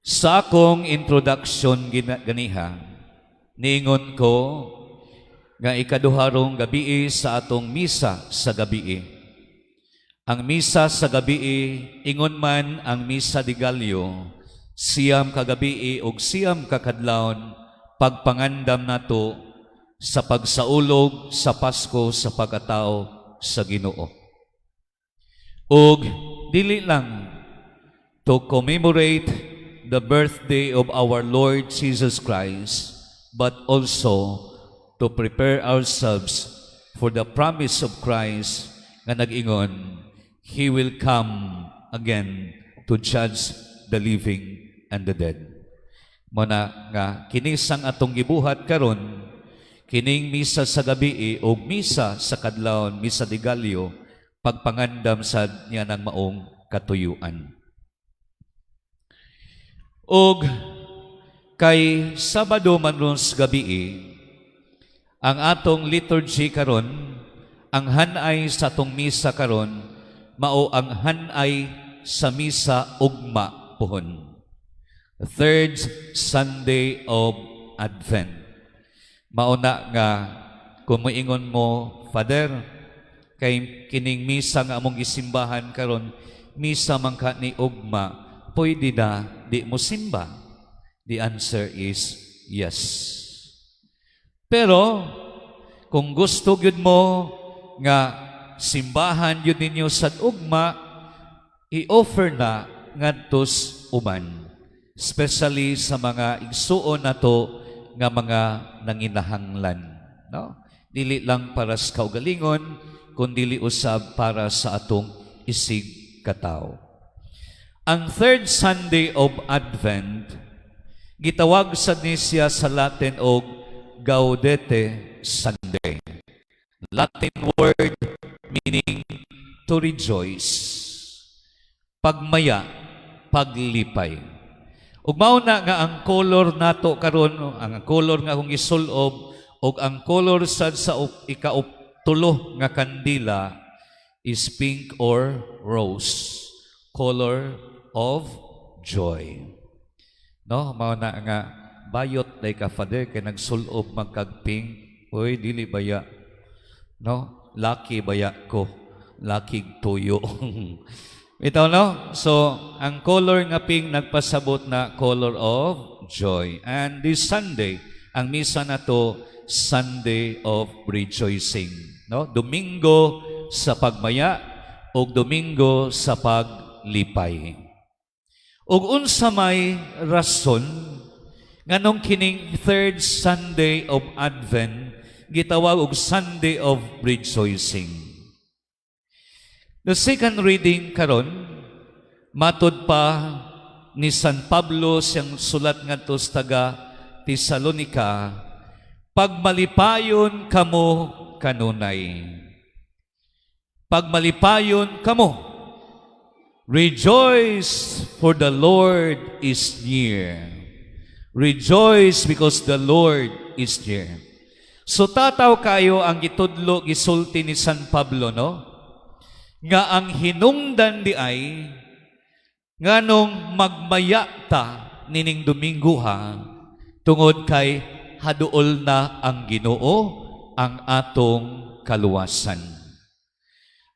Sa akong introduction ganiha, niingon ko nga ikaduharong gabii sa atong misa sa gabii. Ang misa sa gabii, ingon man ang Misa de Gallo, 9 ka gabii og 9 ka kadlawon, pagpangandam nato sa pagsaulog sa Pasko sa pagkatao sa Ginoo. Ug dili lang to commemorate the birthday of our Lord Jesus Christ, but also to prepare ourselves for the promise of Christ nga nag-ingon, He will come again to judge the living and the dead. Mao na nga kinisang atong gibuhat karon, kining misa sa gabii o misa sa kadlawon, Misa de Gallo, pagpangandam sa niya ng maong katuyuan. Og kay Sabado man ron sa gabii, ang atong liturgy karon, ang hanay sa atong misa karon, mao ang hanay sa misa ugma pohon. Third Sunday of Advent. Mao na nga kung moingon mo, "Father, kay kining misa nga among gisimbahan karon, misa man ka ni ugma, pwede na di mo simba?" The answer is yes. Pero kung gusto gyud mo nga simbahan gyud ninyo sa ugma, i-offer na ngadtos uban. Especially sa mga igsuon nato nga mga nanginahanglan, no? Dili lang para sa kaugalingon, kundi usab para sa atong isig katawo. Ang third Sunday of Advent, gitawag sad ni siya sa Latin og Gaudete Sunday. Latin word meaning to rejoice. Pagmaya, paglipay. Ug mao na nga ang color nato karon, ang color nga akong gisulob ug ang color sad sa ikautulo nga kandila is pink or rose, color of joy. No, mao na nga bayot day ka, Father, kay nagsulob man kag pink. Uy, dili baya. No, lucky baya ko. Lucky tuyo. Ito, no? So, ang color nga pink nagpasabot na color of joy. And this Sunday, ang misa na to, Sunday of Rejoicing. No? Domingo sa pagmaya o Domingo sa paglipay. Ug unsa may rason nganong kining third Sunday of Advent gitawag og Sunday of Rejoicing? The second reading karon, matod pa ni San Pablo siyang sulat ngadto sa taga Tesalonica, "Pagmalipayon kamo kanunay." Pagmalipayon kamo. Rejoice, for the Lord is near. Rejoice because the Lord is near. So tataw kayo ang gitudlo, gisulti ni San Pablo, no? Nga ang hinungdan di ay nganong magmaya ta nining Domingo ha, tungod kay haduol na ang Ginoo, ang atong kaluwasan.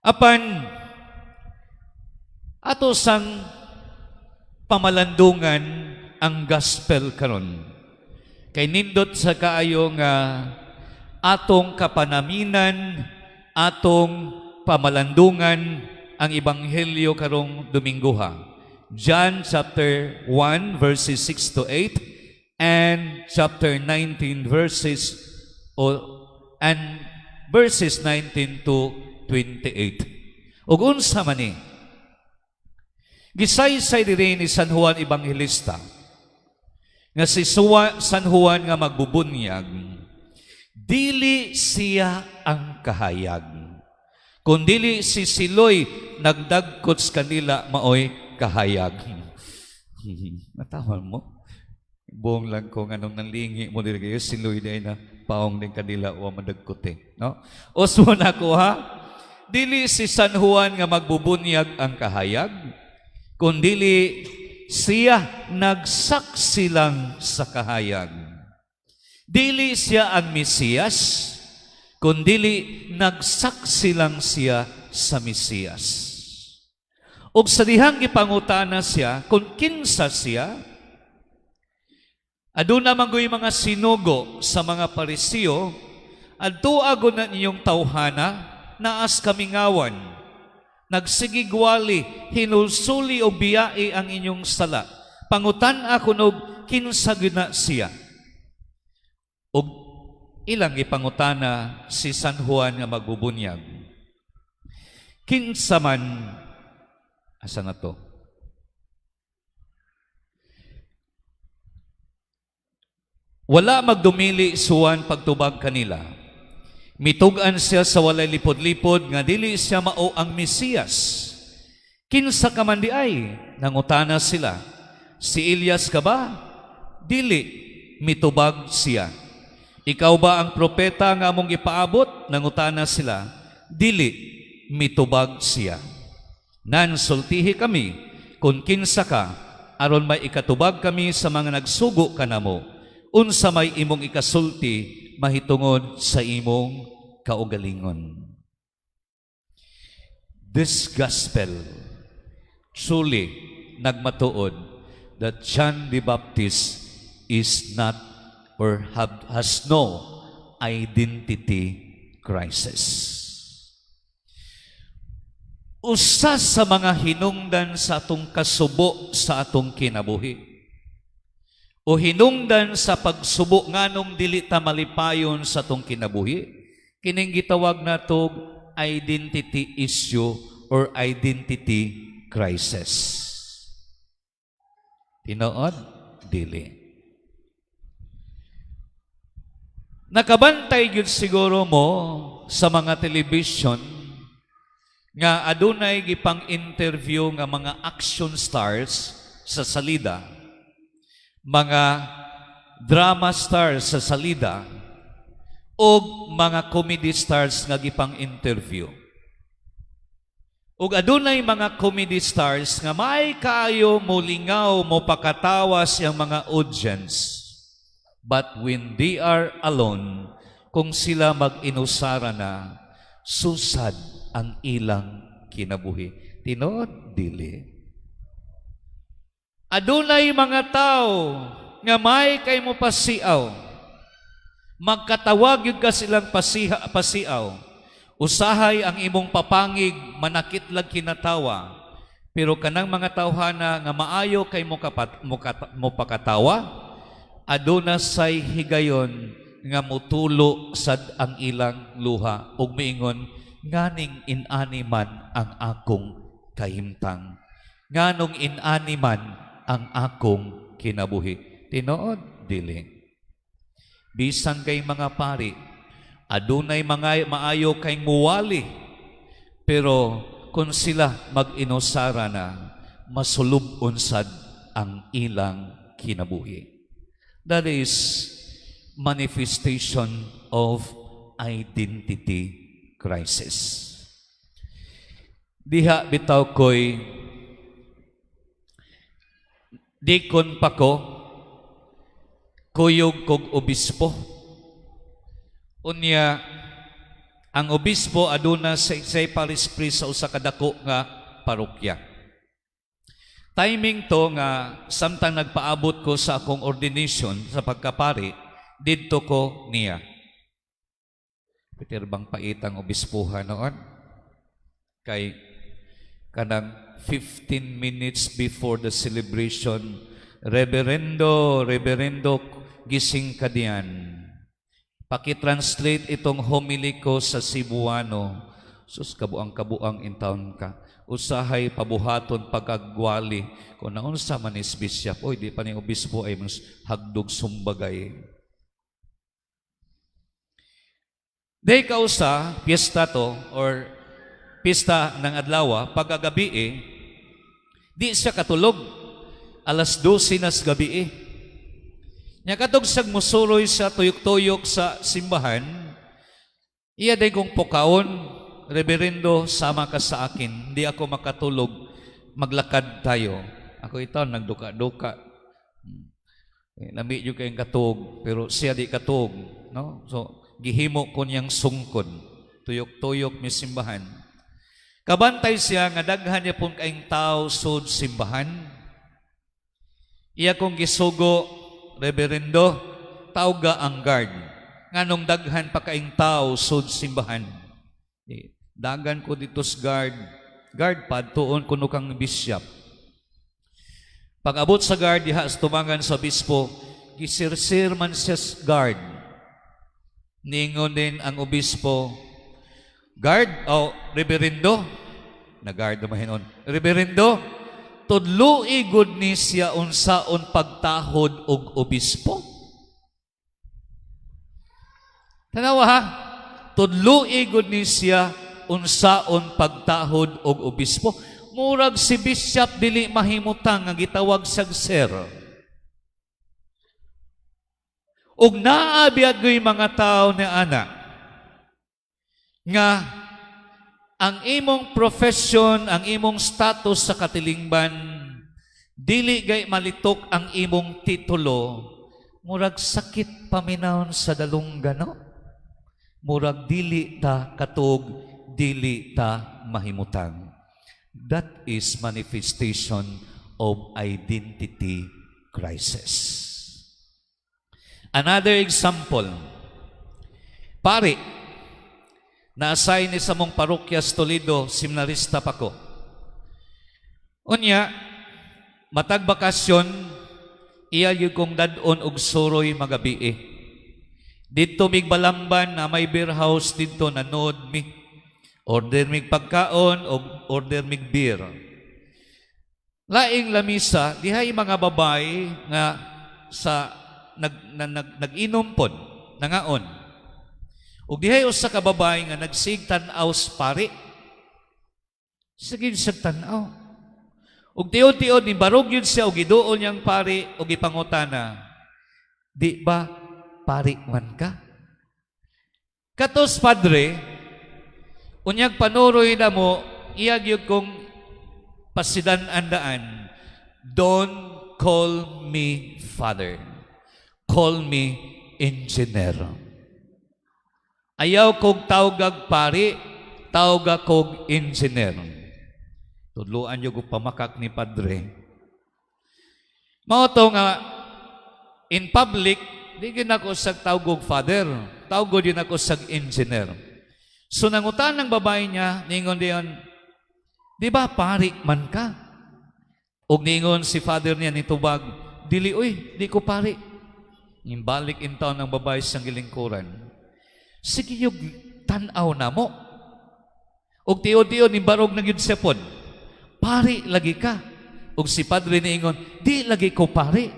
Apan ato sang pamalandungan ang gospel karon. Kay nindot sa kaayo nga atong kapanaminan, atong pamalandungan ang ebanghelyo karong Domingo ha. John chapter 1 verses 6 to 8 and chapter 19 verses o and verses 19 to 28. Ug unsa man ni? Gisaysay diri ni San Juan Evangelista nga si San Juan nga magbubunyag, dili siya ang kahayag, kundili si Siloy nagdagkot sa kanila maoy kahayag. Natawa mo? Buong lang ko anong nanlingi mo diri kayo, Siloy day na paong din kanila wa madagkot eh. No? Usmo na ko ha. Dili si San Juan nga magbubunyag ang kahayag, kundili siya nagsaksi lang sa kahayag. Dili siya ang Mesiyas, kundili nagsaksi lang siya sa Mesiyas. Ug sa dihang gipangutana siya kung kinsa siya, aduna man goy mga sinugo sa mga Pariseo, adto gud na inyong tawhana, naas kamingawan. Nagsigig wali, hinulsuli og biyai ang inyong sala. Pangutan-a kunog kinsa gyud na siya. Ug ilang gipangutana si San Juan nga magbubunyag. Kinsa man, asa na to? Wala magdumili si Juan pagtubag kanila. Mitug-an siya sa walay lipod-lipod nga dili siya mao ang Mesiyas. Kinsa ka man diay? Nangutana sila. Si Elias ka ba? Dili, mitubag siya. Ikaw ba ang propeta nga among ipaabot? Nangutana sila. Dili, mitubag siya. Nan sultihi kami kung kinsa ka, aron may ikatubag kami sa mga nagsugo kanamo. Unsa may imong ikasulti mahitungod sa imong kaugalingon? This gospel truly nagmatuod that John the Baptist is not or has no identity crisis. Usa sa mga hinungdan sa atong kasubo sa atong kinabuhi o hinungdan sa pagsubo nganong dili ta malipayon sa atong kinabuhi, kining gitawag natog identity issue or identity crisis. Tinuod, dili. Nakabantay gyud siguro mo sa mga television nga adunay gipang interview nga mga action stars sa salida, mga drama stars sa salida, o mga comedy stars nga gipang interview. Ug adunay mga comedy stars nga may kaayo molingaw, mo pakatawa siyang mga audience. But when they are alone, kung sila mag-inusara na, susad ang ilang kinabuhi. Tinuod, dili. Adunay mga tao nga may kay mo pasiaw. Magkatawag yun ka silang pasiaw. Usahay ang imong papangig manakit lag kinatawa. Pero kanang mga tawhana nga maayo kay mo pakatawa, aduna say higayon nga mutulo sad ang ilang luha ug miingon, nganing inani man ang akong kahimtang, nganong inani man ang akong kinabuhi? Tinuod, dili. Bisan kay mga pari, adunay mga maayo kay muwali, pero kung sila mag-inusara na, masulub-on sad ang ilang kinabuhi. That is manifestation of identity crisis. Diha bitaw ko'y dikon pa ko, kuyog kog obispo. Unya, ang obispo aduna sa parish priest sa usa ka dako nga parokya. Timing to nga samtang nagpaabot ko sa akong ordination sa pagkapari, didto ko niya. Peter bang paitang obispuhan noon? Kay kanang 15 minutes before the celebration, "Reverendo, Reverendo, gising ka diyan. Paki-translate itong homily ko sa Cebuano." Sus, kabuang-kabuang in town ka. Usahay pabuhaton pagkagwali. Kung naunsa man is bishop, oy, di pa ni obispo ay mas hagdog sumbagay. Day kausa, piyesta to, or pista ng adlaw, pagkagabi eh, di siya katulog. Alas 12 nas gabi eh. Nya katong siyang musuroy sa tuyok-tuyok sa simbahan, iya day kong pukaon, "Reverendo, sama ka sa akin, hindi ako makatulog, maglakad tayo." Ako itaw nagduka-duka. Eh, lami jud kayong katog, pero siya di katog, no? So gihimo ko niyang sungkod. Tuyok-tuyok mi simbahan. Kabantay siya nga daghan niya pong kaing tao sud simbahan. Iya kong gisugo, "Reverendo, tawga ang guard. Nganong daghan pa kaing tao sud simbahan?" Eh, dagan ko dito sa guard. "Guard, padtuon kuno kang bishop." Pag abot sa guard diha sa tubangan sa obispo, gisirsir man siya sa guard. Ningon din ang obispo, "Guard, oh, reverendo," na guard naman hinon. "Reverendo, tudloi gud ni siya unsaon pagtahod og obispo." Tanawa ha, tudloi gud ni siya unsaon pagtahod og obispo. Murag si bishop dili mahimutang nga gitawag siyag sir. Ug naa biyagoy mga tao ni ana nga ang imong profession, ang imong status sa katilingban, dili gay malitok ang imong titulo, murag sakit paminawon sa dalunggan, no? Murag dili ta katog, dili ta mahimutang. That is manifestation of identity crisis. Another example, pari, na-assign ni sa mong parokya sa Toledo, seminarista pa ko. Unya, matag bakasyon, iya gyud kong dad-on og suroy magabii. Didto mig Balamban na may beer house didto, nanood mi. Order mig pagkaon og order mig beer. Laing lamisa, dihay mga babae nga sa nag, na, nag, nag-inom pod, nangaon. Ug dihay usa ka babae nga nagsig tan-aw sa pari. Sige siya tan-aw. Ug tiod-tiod ni barog yun siya og giduol niyang pari ug gipangutana, "Di ba pari man ka?" Katos padre, unyag panuroy na mo, iya gyud kong pasidan-andaan, "Don't call me father. Call me engineer. Ayaw kog tawgag pari, tawga kog engineer." Tudluan yo og pamakak ni padre. Mao to nga in public, di gyud ako sag tawgog father. Tawgo din ako sag engineer. So nangutan ng babae niya, ningon diyon, "Di ba pari man ka?" Og ningon si father niya nitubag, "Dili uy, di ko pari." Imbalik in taon ng babae sa gilingkuran. "Sige yug tan-aw na mo." Og tiod-tiod ni barog na gyud siya pod. "Pari lagi ka." Og si padre niingon, "Di lagi ko pari."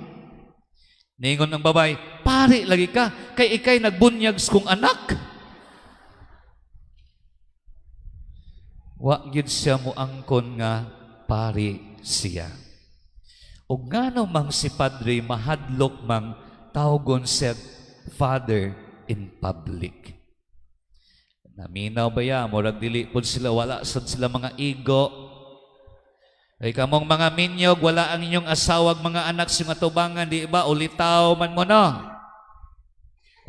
Niingon ang babae, "Pari lagi ka, kay ikay nagbunyag sa kong anak." Wa gyud siya mo angkon nga pari siya. Og ngano mang si padre mahadlok mang tawgon siya father in public? Naminaw ba ya? Murag dili pod sila, wala sad sila mga ego. Ay kamong mga minyog, wala ang inyong asawag, mga anak sa mga tubangan, di ba? Ulitaw man mo, no?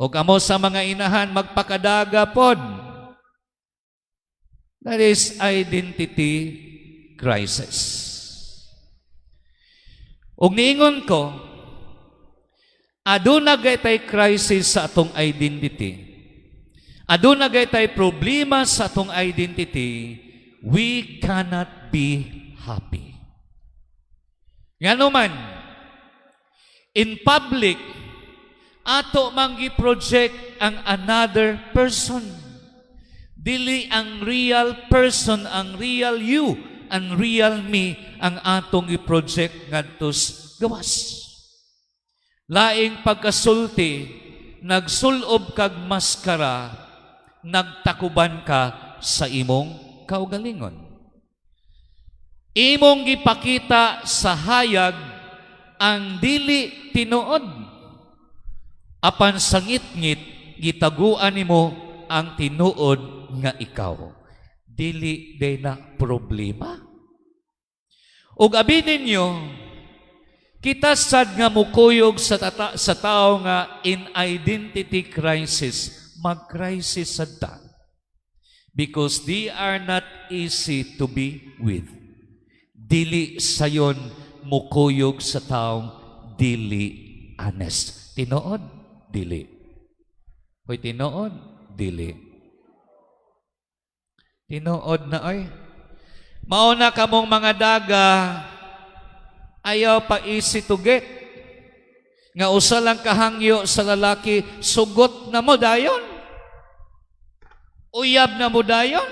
O kamo sa mga inahan, magpakadaga pod. That is identity crisis. Ug niingon ko, aduna gay crisis sa atong identity. Aduna gay tay problema sa atong identity, we cannot be happy. Ngano man, in public, ato mang gi-project ang another person. Dili ang real person, ang real you, ang real me, ang atong i-project ngadto sa gawas. Laing pagkasulti, nagsulob kag maskara, nagtakuban ka sa imong kaugalingon. Imong gipakita sa hayag ang dili tinuod. Apan sa ngitngit, gitaguan nimo ang tinuod nga ikaw. Dili day na problema. Ug abi ninyo, kita sad nga mukuyog sa tao nga in identity crisis, mag-crisis sad ta. Because they are not easy to be with. Dili sayon mukuyog sa taong dili honest. Tinuod, dili. Hoy, tinuod, dili. Tinuod na ay. Mao na kamong mga daga, ayaw pa easy to get. Nga usa lang kahangyo sa lalaki, sugot na mo dayon. Uyab na mo dayon.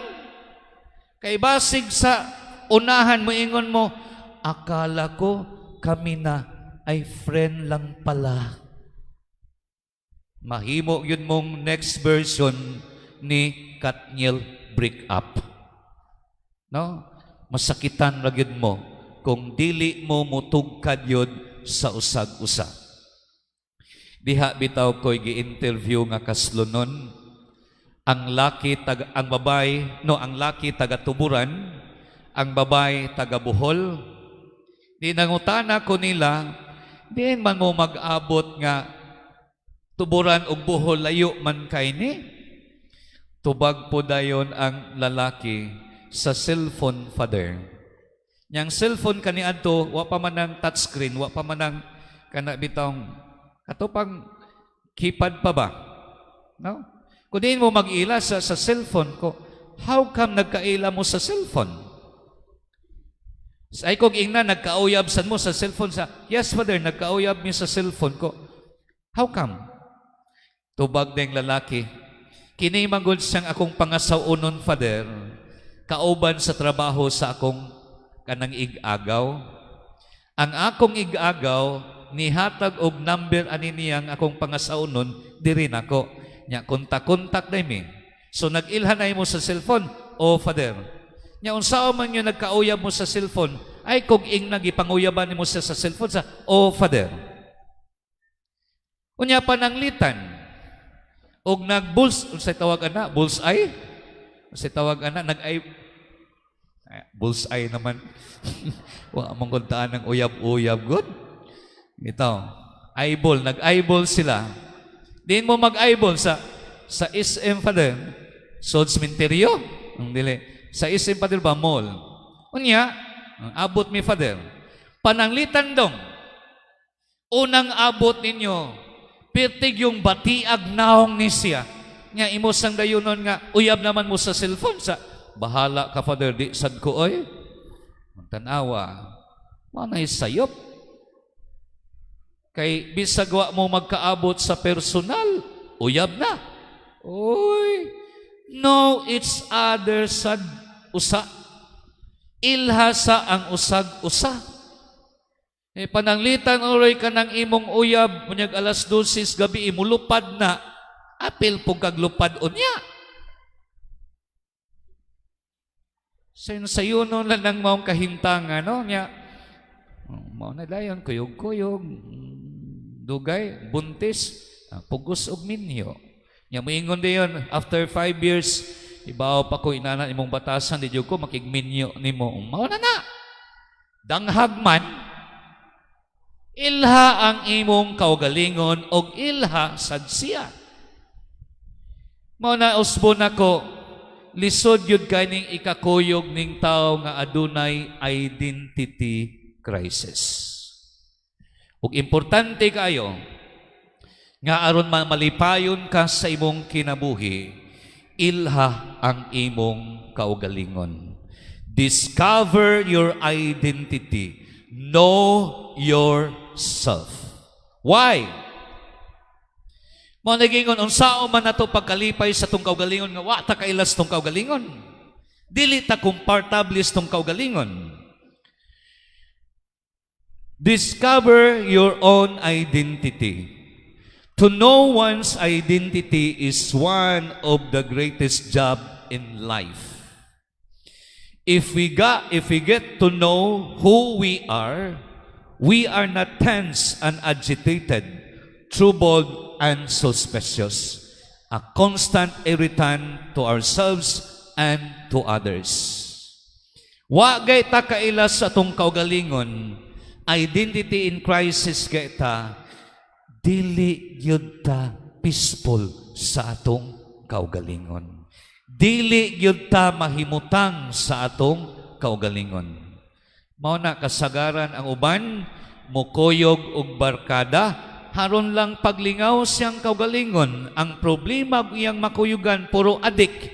Kay basig sa unahan mo ingon mo, "Akala ko kami na ay friend lang pala." Mahimo yun mong next version ni KathNiel, "Break Up." No? Masakitan ra gyud mo kung dili mo mutugkad yun sa usag-usa. Diha bitaw ko'y gi-interview nga kaslonon. Ang laki taga, ang babay, no, ang laki taga Tuburan, ang babay taga Bohol. Di nangutana ko nila, diin man mo mag-abot nga Tuburan ug Bohol layo man kay ni? Tubag po dayon ang lalaki, "Sa cellphone, Father." Yang cellphone kaniadto, wa pa man ang touchscreen, wa pa man ang kana bitong kato pang keypad pa ba? No? Kung diin mo mag-ila sa cellphone ko, how come nagkaila mo sa cellphone? Ay kog ingna, nagkauyab sad mo sa cellphone sa, "Yes, Father, nagkauyab mi sa cellphone ko." How come? Tubag ng lalaki, "Kini man gud siyang akong pangasaw-onon, Father, kauban sa trabaho sa akong kanang ig-agaw. Ang akong ig-agaw nihatag og number ani niyang akong pangasaw-onon diri nako. Nya kontak-kontak na mi. So nag-ilhan na mo sa cellphone, oh, Father." Nya unsaon man yun nagkauyab mo sa cellphone? Ay kog ing nagipanguyaban nimo siya sa cellphone sa, oh, Father. Unya pananglitan og nag-bulls, unsay tawag ana? Bullseye? Unsay tawag ana? Nag-eye, bullseye naman. Wa mong kuntaan ng uyab-uyab good. Ito, eyeball, nag-eyeball sila. Diin mo mag-eyeball sa SM, Father? Sod Cementerio? Ang dili. Sa SM, Father, ba mall? Unya, abot mi, Father. Pananglitan dong. Unang abot ninyo, pirtig yung batiag naong ni siya. Nga imo sang dayunon nga uyab naman mo sa cellphone sa, "Bahala ka, Father, di sad ko oy." Tanawa. Manay sayop. Kay bisag wa mo magkaabot sa personal, uyab na. Oy, no, it's other sad usa. Ilha sa ang usag usa. Eh, pananglitan oray ka ng imong uyab, munyag alas 12 gabi, imulupad na, apil po kag lupad unya. Sayunon lang ng maong kahimtangan, no? Nya, oh, mao na dayon, kuyog-kuyog, dugay, buntis, pugos og minyo. Nya moingon dayon, after 5 years, "Ibaw pa ko inana imong batasan, di jud ko makigminyo nimo." Mao na na. Danghag man, ilha ang imong kaugalingon og ilha sad siya. Mao na usbon nako, lisod yun kaning ikakuyog ning tao nga adunay identity crisis. Ug importante kayo nga aron malipayon ka sa imong kinabuhi, ilha ang imong kaugalingon. Discover your identity. Know yourself. Why? Mao nagingon, unsaon man nato pagkalipay sa tong kaugalingon nga wa ta kailas tong kaugalingon? Dili ta komportable sa tong kaugalingon. Discover your own identity. To know one's identity is one of the greatest job in life. If we get to know who we are not tense and agitated, troubled and suspicious, a constant irritant to ourselves and to others. Wa gay ta kaila sa atong kaugalingon, identity in crisis gay ta, dili gyud ta peaceful sa atong kaugalingon. Dili gyud ta mahimutang sa atong kaugalingon. Mao na kasagaran ang uban mukuyog og barkada haron lang paglingaw siyang kaugalingon. Ang problema ug iyang makuyugan puro adik.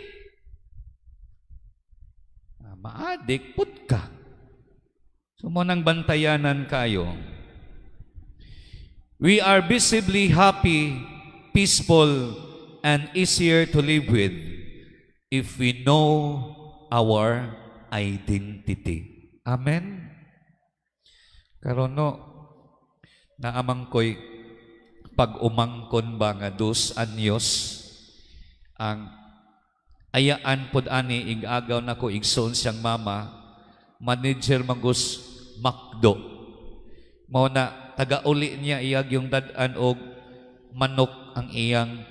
Ah, maadik pud ka. So mao nang bantayanan kayo. We are visibly happy, peaceful, and easier to live with if we know our identity. Amen? Karon no, naamang ko'y pag-umangkon ba nga 2 anyos ang ayaan pod ani, igagaw nako igsoon siyang mama, manager mangus McDo. Mao na taga-uli niya iyag yung dad-an og manok ang iyang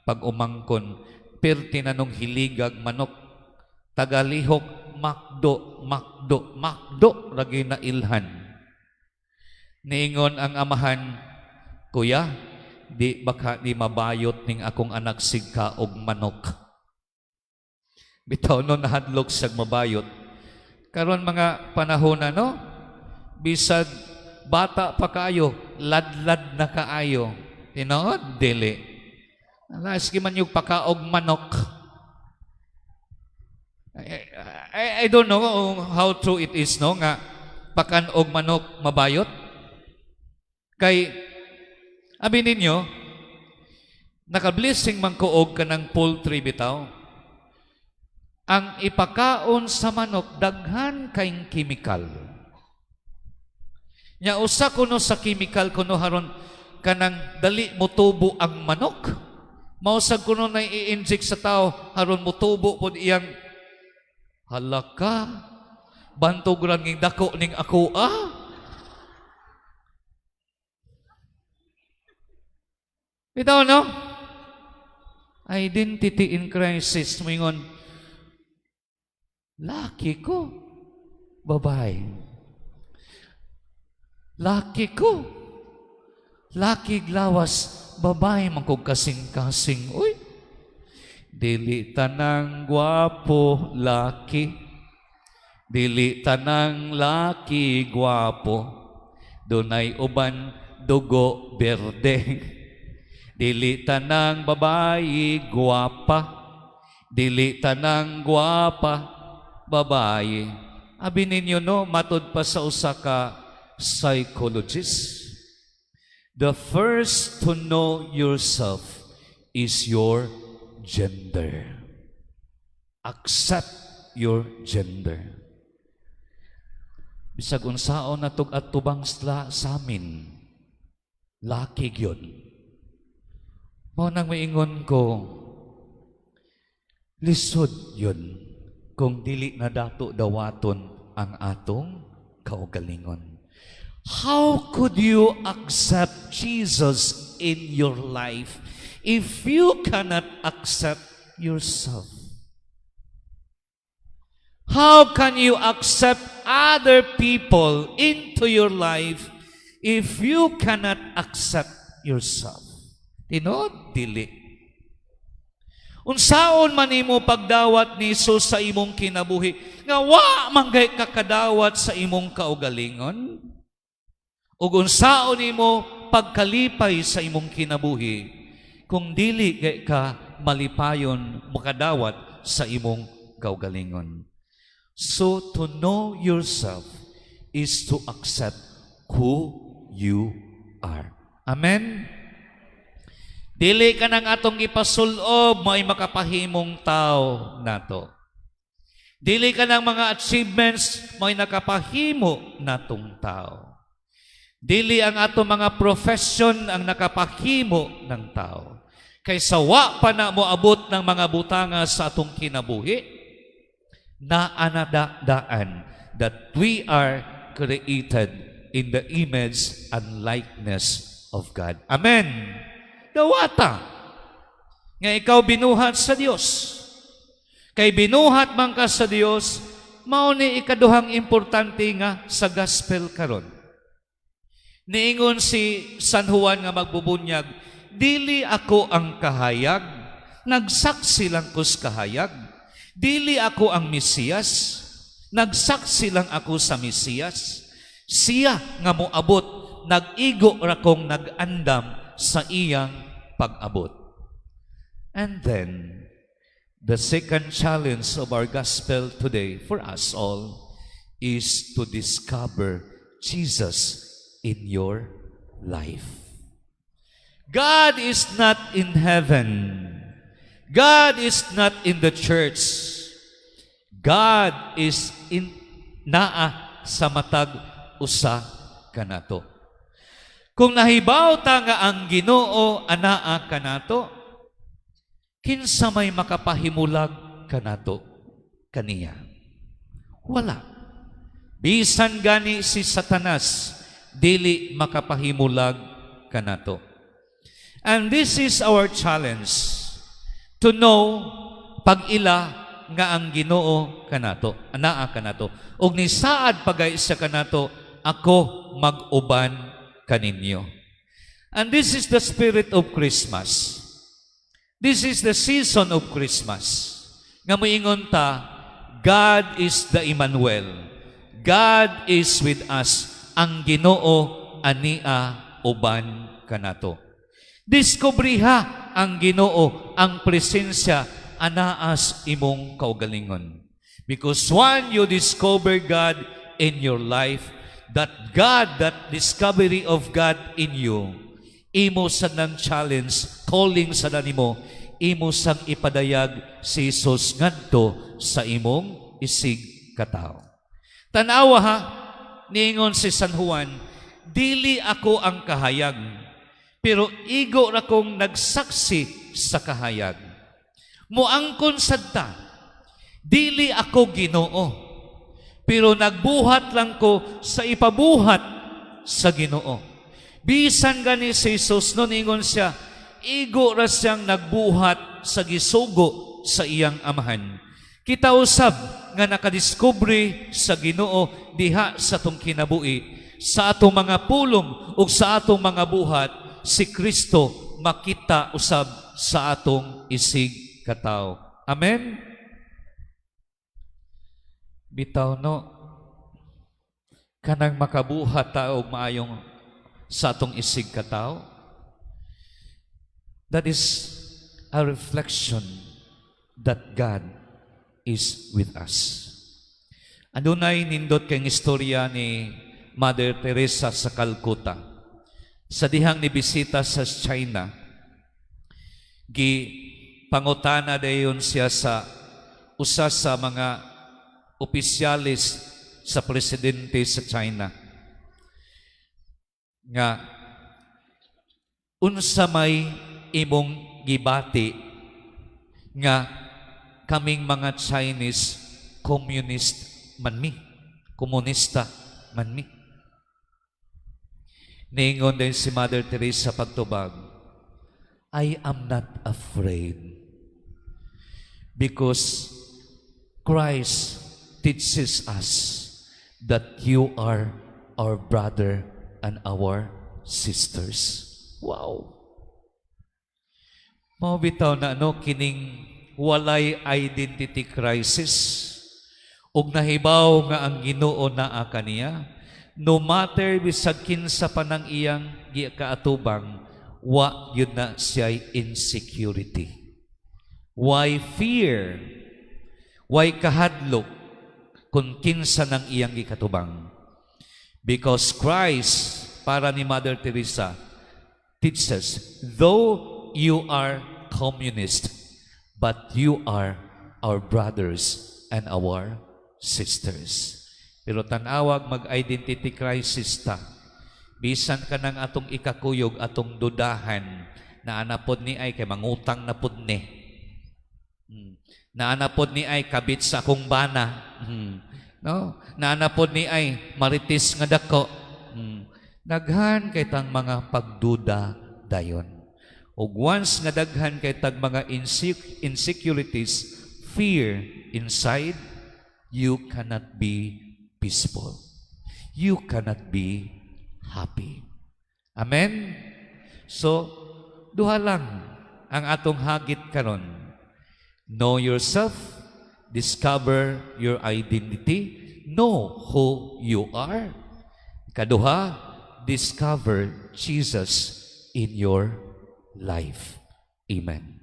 pag-umangkon. Perti na nung hiligag manok, tagalihok McDo, McDo, McDo lagi na ilhan. Niingon ang amahan, "Kuya, di baka di mabayot ning akong anak sigka og manok?" Bitaw no, nahadlok siyag mabayot. Karon mga panahon na no, bisag bata pa kaayo, ladlad na kaayo. Tinuod dili? Alas man yung pakaog manok. I don't know how true it is no nga pakan-og manok mabayot. Kay abi ninyo, naka-blessing man ko og kanang poultry bitaw. Ang ipakaon sa manok daghan kayng chemical. Nya usa kuno sa chemical kuno haron kanang dali motubo ang manok. Mausag kuno na i-inject sa tao haron motubo pod iyang halaka. Bantog ra ning dako ning ako ah. Bitaw no? Identity in crisis, moingon, laki ko, babae. Laki ko. Laki lawas, babae man kog kasing-kasing. Uy, dili tanang gwapo laki. Dili tanang laki gwapo. Dunay uban dugo berde. Dili tanang babae gwapa. Dili tanang gwapa babae. Abi ninyo no, matud pa sa usa ka psychologist, the first to know yourself is your gender. Accept your gender. Bisag unsaon na tug atubang sla sa amin, laki gyud. Mao nang maingon ko, lisod yun kung dili na dato dawaton ang atong kaugalingon. How could you accept Jesus in your life if you cannot accept yourself? How can you accept other people into your life if you cannot accept yourself? Tinuod, dili? Unsaon man nimo pagdawat ni Jesus sa imong kinabuhi nga wa man gay kakadawat sa imong kaugalingon? Ug unsaon nimo pagkalipay sa imong kinabuhi kung dili gay ka malipayon makadawat sa imong kaugalingon? So to know yourself is to accept who you are. Amen? Dili ka nang atong ipasulob may makapahimong tao nato. Dili ka ng mga achievements may nakapahimo natong tao. Dili ang atong mga profession ang nakapahimo ng tao. Kaysa wa pa na moabot ng mga butanga sa atong kinabuhi, naanadaan that we are created in the image and likeness of God. Amen. Dawata nga ikaw binuhat sa Dios. Kay binuhat man ka sa Dios, Mao ni ikaduhang importante nga sa gospel karon. Niingon si San Juan nga magbubunyag, "Dili ako ang kahayag, nagsaksi lang ko's kahayag. Dili ako ang Mesiyas, nagsaksi lang ako sa Mesiyas. Siya nga moabot, nag-igo ra kong nag-andam sa iyang pag-abot." And then, the second challenge of our gospel today for us all is to discover Jesus in your life. God is not in heaven. God is not in the church. God is in naa sa matag usa kanato. Kung nahibaw ta nga ang Ginoo anaa kanato, kinsa may makapahimulag kanato kaniya? Wala. Bisan gani si Satanas dili makapahimulag kanato. And this is our challenge to know, pag-ila nga ang Ginoo kanato, anaa kanato. Og nisaad pagay siya kanato, "Ako mag-uban kaninyo." And this is the spirit of Christmas. This is the season of Christmas. Nga moingon ta, God is the Emmanuel. God is with us. Ang Ginoo ania uban kanato. Diskubriha ang Ginoo, ang presensya anaas imong kaugalingon. Because when you discover God in your life, that God, that discovery of God in you, imo sa nang challenge, calling sa nimo, imo sang ipadayag si Jesus ngadto sa imong isig katawo. Tanawa ha, niingon si San Juan, "Dili ako ang kahayag, pero igo ra kong nagsaksi sa kahayag." Muangkon sad ta, "Dili ako Ginoo, pero nagbuhat lang ko sa ipabuhat sa Ginoo." Bisan gani si Jesus no, ningon siya, igo ra siyang nagbuhat sa gisugo sa iyang Amahan. Kita usab nga nakadiskubre sa Ginoo diha sa atong kinabuhi, sa atong mga pulong ug sa atong mga buhat, si Kristo makita usab sa atong isig katawo. Amen. Bitaw no, kanang makabuhat ta og maayong sa atong isig katawo. That is a reflection that God is with us. Adunay nindot kay istorya ni Mother Teresa sa Calcutta. Sa dihang ni bisita sa China, gi pangutana dayon siya sa usa sa mga opisyalis sa presidente sa China nga, "Unsa may imong gibati nga kaming mga Chinese communist man mi, komunista man mi?" Niingon din si Mother Teresa pagtubag, "I am not afraid because Christ teaches us that you are our brother and our sisters." Wow! Mao bitaw na ano, kining walay identity crisis ug nahibaw nga ang Ginoo naa kaniya, no matter bisag kinsa pa nang iyang gikaatubang, wa yun na siya'y insecurity. Why fear? Why kahadlok kung kinsa nang iyang gikatubang? Because Christ, para ni Mother Teresa, teaches, "Though you are communist, but you are our brothers and our sisters." Pero tanawag mag-identity crisis ta. Bisan ka ng atong ikakuyog, atong dudahan, na anapod ni ay kay mangutang na pud ni. Naanapod ni ay kabit sa akong bana. No? Naanapod ni ay maritis nga dako. Daghan kay tang mga pagduda dayon. Ug once nga daghan kay tag mga insecurities, fear inside, you cannot be peaceful. You cannot be happy. Amen? So, duha lang ang atong hagit karon. Know yourself, discover your identity, know who you are. Kaduha, discover Jesus in your life. Amen.